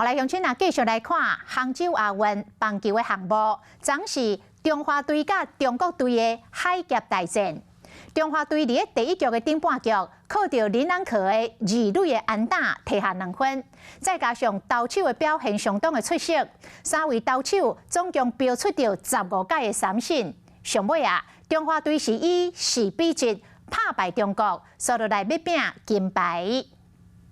好來，鄉親啊，繼續來看杭州亞運棒球的項目，昨是中華隊佮中國隊的海峽大戰。中華隊佇咧第一局的頂半局，靠著林安可的二壘的安打提下2分，再加上投手的表現相當的出色，三位投手總共飆出著15改的三振。上尾啊，中華隊是以4比1拍敗中國，紲落來欲拚金牌。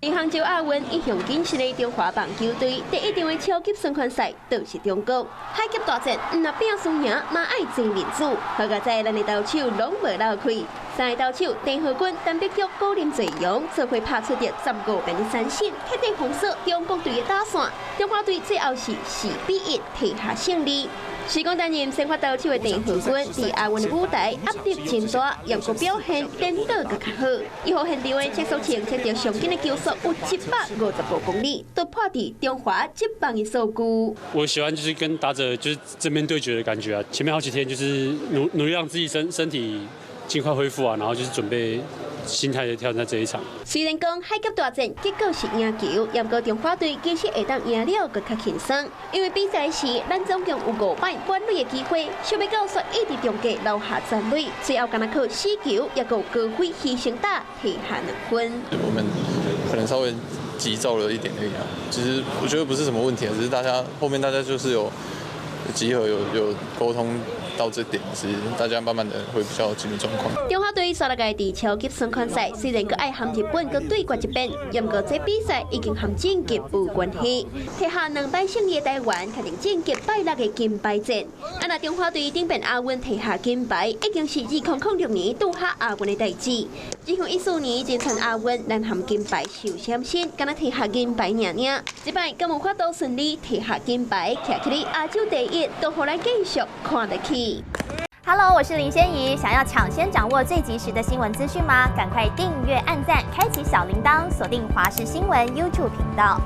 佇杭州亞運一向謹慎的中華棒球隊，第一場的超級循環賽就是中國。海峽大戰，毋若拚輸贏，嘛愛爭面子。好佳哉咱的投手攏無落氣，三个投手鄭和軍、陳碧玉、高林濟陽，做伙拍出著15遍的三振，徹底封鎖中國隊的打線。中華隊最後是4比1提下勝利。是講擔任先發投手的鄭和軍，佇亞運的舞台壓力真大，毋過表現顛倒閣較好。伊予現場的測速槍測著上緊的球速有155公里，突破佇中華職棒的數據。我喜歡就是跟打者就是正面對決的感覺啊！前面好幾天就是努努力讓自己身體盡快恢復啊，然後就是準備心態的挑戰這一場。雖然講海峽大戰結果是贏球，毋過中華隊其實會當贏了閣較輕鬆，因為比賽時咱總共有五擺滿壘的機會，想欲到煞一直中繼留下殘壘，最後干焦靠死球，抑閣有高飛犧牲打提下2分。我們可能稍微急躁了一點而已啊，其實我覺得不是什麼問題啊，只是大家後面大家就是有集合有溝通到這點，其實大家慢慢的會比較進入狀況。中華隊紲落來佇超級循環賽，雖然閣愛和日本閣對決一遍，毋過這比賽已經和晉級無關係。提下兩擺勝利的台灣，確定晉級拜六的金牌戰。啊，若中華隊頂遍亞運提下金牌，已經是2006年杜哈亞運的代誌。2014年仁川亞運，咱和金牌受閃身，干焦提下銀牌爾爾。這擺敢有法度順利提下金牌，徛起咧亞洲第一，都予咱繼續看落去。 Hello，我是林仙怡。想要搶先掌握最及時的新聞資訊嗎？趕快訂閱、按讚、開啟小鈴鐺，鎖定華視新聞 YouTube 頻道。